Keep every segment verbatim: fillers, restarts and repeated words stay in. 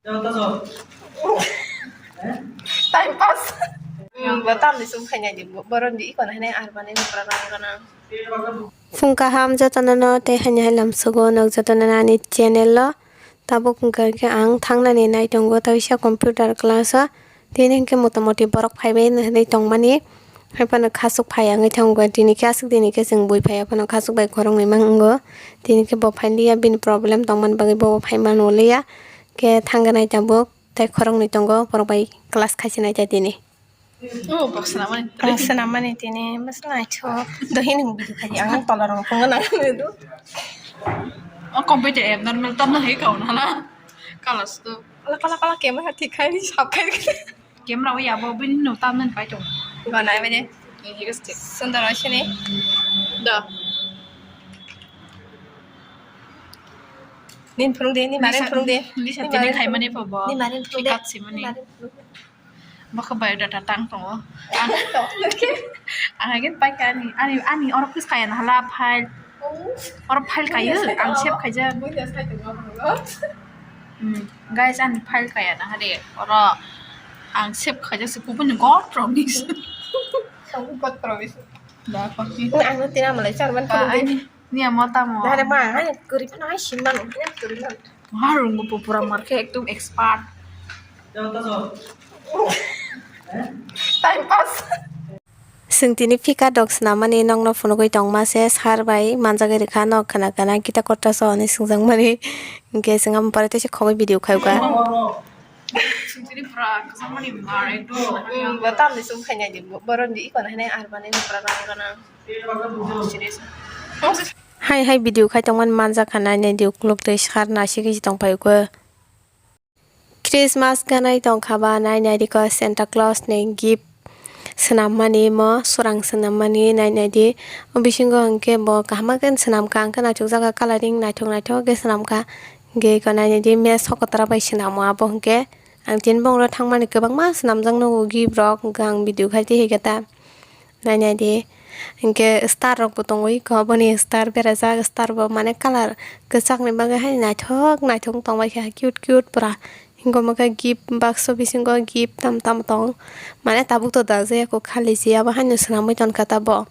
Time pass. Hmm, bo tamni sum khainai di, bo-, boron di iko na hinai ar mani nukra rang rang. Phung kaham jotono no tei haini hai lamsogo nok jotono no ani channel o. Tabuk hwnkha khe ang thangnani nai tongo tei sa computer class o. Tini hwnkhe motamoti borok phaibai hinwi tongmani. Haiphano khasuk phai wngwi thango. Tini khe aswk dini khe chwng bui phaiya phano khasuk bai khoroknwi mango. Tini khe bo phailiya bini problem tongmani bagwi bo phai mano liya. Khe thangwi nai tabuk tei khoroknwi tongo borok bai class khaisi nai ta tini. Oh, bok swnamani. Ang swnamani tini bwswk naithok. Dohini video khai ang tola rok phungo nang do. Oh, computer abnormal tamna hai kau na la. Kalas tu. Kala kala kala camera thik khai sap khai. Camera o yabo bini no tamna pai tong. Go nai bani. Sundar sini. Da. Nin phunuk de, ni maren phunuk de. Lisa tini khai mani pho bo. Ni maren phunuk de. Khikat si mani. Ni maren phunuk de. Bokhe biodata tang tongo. Ang, ang again pai ka ani, ani, ani oro khis kaya na hala file. Oro file kayo, ang save khaijak. Hmm, guys, ani file kaya na hade. Oro ang save khaijak se kubun ni gotrok ni. Gotrok ni. Da, kopi. Ang no tina malai charman ka ani. Niya mo tamo. Dare ma, hai, gurip na, hai, simman, hai, gurip na. Harung bo pura marke ekdom expert. Time pass. Chwng tini phika dok swnamani nokno phunugwi tongma se sir bai manjagwi rwkha nok khna khna kita kotor so hwnwi swngjakmani. Hinkhe chwng amo pore teisa khogwi video khaikha. Chwng tini pura kwchangmani mar ekdom. Hmm, bo tamni sum khainai di, bo-, boron di iko na hinai ar mani nukra rang rang. Hai hai video khai tongmani manjak kha, nai nai di ukuluk tei sar nasigwi se tongphai uko. Christmas ganai tongkha ba, nai nai di ko Santa Claus ni gift swnammani, mo swrang swnammani nai nai di. O bisingo hwnkhe bo kaham khe swnamkha, hwnkhe naithokjak kha, coloring naithok naithok khe swnamkha. Hwnkhe eko nai nai di mesa kotra bai swnamo abo hwnkhe. Ang tini bongno thangmani kwbangma swnamjak nugo gift rok, hwnkhe ang video khai twi hwnkhe ta. Nai nai di. Hinkhe star rok bo tongo eko, boni star berajak, star bo mane colour kwchak ni bagwi hai naithok naithok tongbaikha, cute cute pura. Hingo mokhe gift bakso bisingo gift tam tam tong. Mane tabuk to dajaya kho khali se, abo haino swnamwi tonkha ta bo.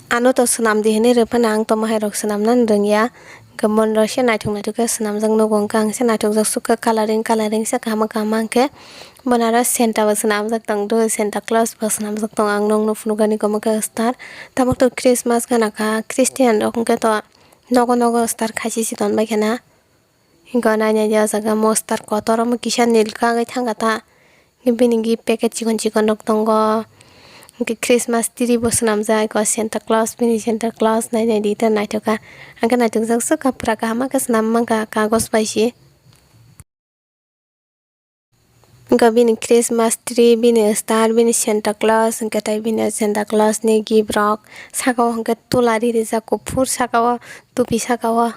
Ano to swnam di hinwi rw phano ang tomo hai rok swnamnani rwngya. Hwnkhe monrok se naithok naithok khe swnamjak nugo, hwnkhe ang se naithokjak sukha, coloring coloring se kaham kaham hwnkhe. Bono aro Santa bo swnamjak tong do, Santa Claus bo swnamjak tong, ang nokno phunukgani omo khe star. Tabuk to Christmas gana kha, Christian rok hwnkhe to nogo nogo star khaisi se tonbaikha na. Hwnkhe nai nai di o jaga mo star kotor, omo kisa nil kagwi thangkha ta. Bini gift packet chikon chikon rok tongo. Hwnkhe Christmas tree bo swnamjak, eko Santa Claus, bini Santa Claus nai nai di ta naithok kha. Hwnkhe naithokjak swkha, pura kaham khe swnam mankha kagos bai se. Hwnkhe bini Christmas tree, bini star, bini Santa Claus, hwnkhe tei bini Santa Claus ni gift rok. Saka o hwnkhe tula ri rijak kuphur, saka o tupi saka o.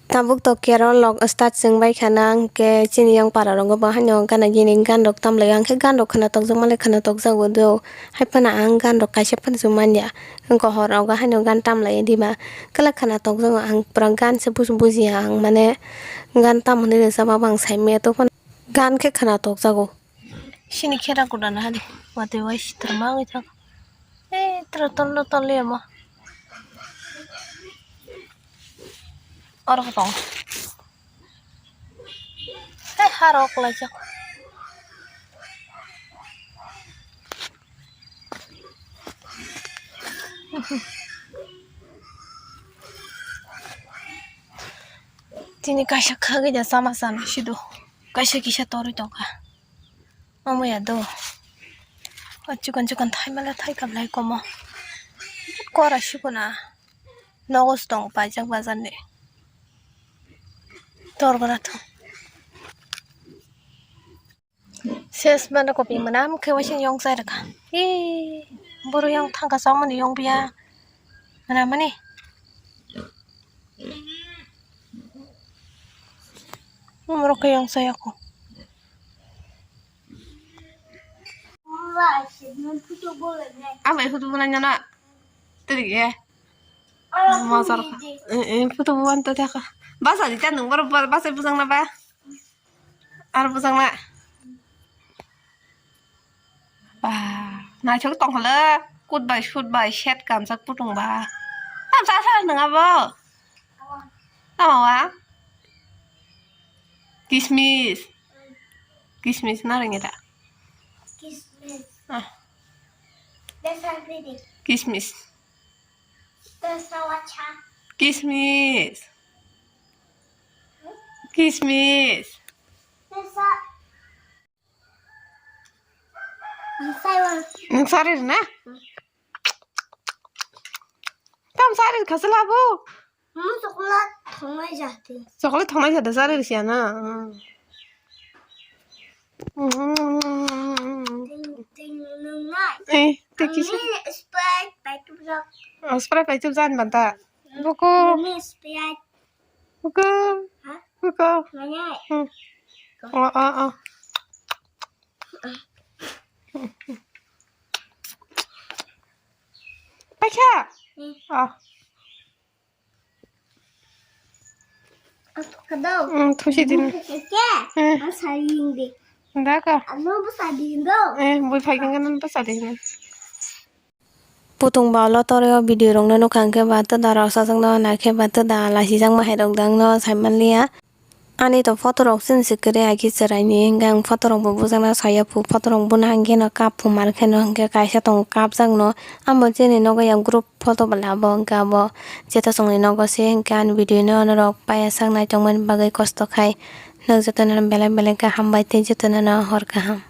Tabuk to carol rok start chwng bai khana, hwnkhe chini yang para rogo bo haino gana gini gan rok tamlai, hwnkhe gan rok khwna tokjak male khwna tokjago do. Hai phano ang gan rok kaisa phano chumanya. Hwnkhe hor rogo haino gan tamlai diba. Kwlak khwna tokjago ang pura gan se buj-, bujiya ang mane gan tam hwnwi rwchapma bo ang saimanya to phano. Gan khe khwna tokjago. Sini khera kuda na hadi. Watwi wai sitor ma wngwi thang. Ei tro tolno tolya mo. Oro tong. Hei harok laijak. Tini kaisa khagwi da sama sana sido. Kaisa kisa torwi tongkha. Omo ya do. O chikon chikon thai mala thai kap lai komo. Kora sikuna. Nogo se tongo paijak bazar ni. Torgra thung. Ses mano kopi mwnam khe waisa yong chai rwkha. Ee, boro yong thangkha chongmani yong biya. Mwnamani. Umorok khe yong chai ako. Ang bai photo bo nai nana. Tadi ya. Mazar. Eh, eh, photo bo wan to thaka. Basa di tan nung boro ba-, basa bujang na ba. Ar bujang na. Ba, naithok tongkha le. Kut bai sut bai set kanjak putung ba. Tam cha sa nang abo. Tamo wa? Kismis. Kismis na ringi da. Kismis. Ah. Desa gede. Kismis. Desa wacha. Kismis. Kismis. Desa. Ang saiwan. Nang sari na? Tam sari khasala bo. Mama chocolate thongnai jati. Chocolate thongnai jati sari siya na. Ting ting nungnai. Eh, te kisi. Sprite paitu jok. Oh, Sprite paitu jan banta. Buku. Mami Sprite. Buku. Ha? Buku. Manya. Hmm. Oh, oh, oh. Paikha. Hmm. Oh. Kadau. Hmm, thusi din. Keke. Hmm. Ang saying di. Daka. Ano bu sadin do. Eh, bui phai kang kan pa sadin. Putung ba ulo toreo video rok no nukha hwnkhe ba twda rok sajak no naikhe ba twda lachijak ma hai rok dang no saimanliya. Ani to photo rok chini se kwrwi hai khe chwrai ni hwnkhe ang photo rok bo bujakna saya phu photo rok buna hwnkhe no kap phu mar khe no hwnkhe kaisa tongo kapjak no amo chini nogo yang group photo bwla abo hwnkhe abo jeto chwngni nogo se hwnkhe ani video no norok paiya sak naitokmani bagwi kosto khai nwk jotono belai belai khe hambai tei jotono no hor kaham.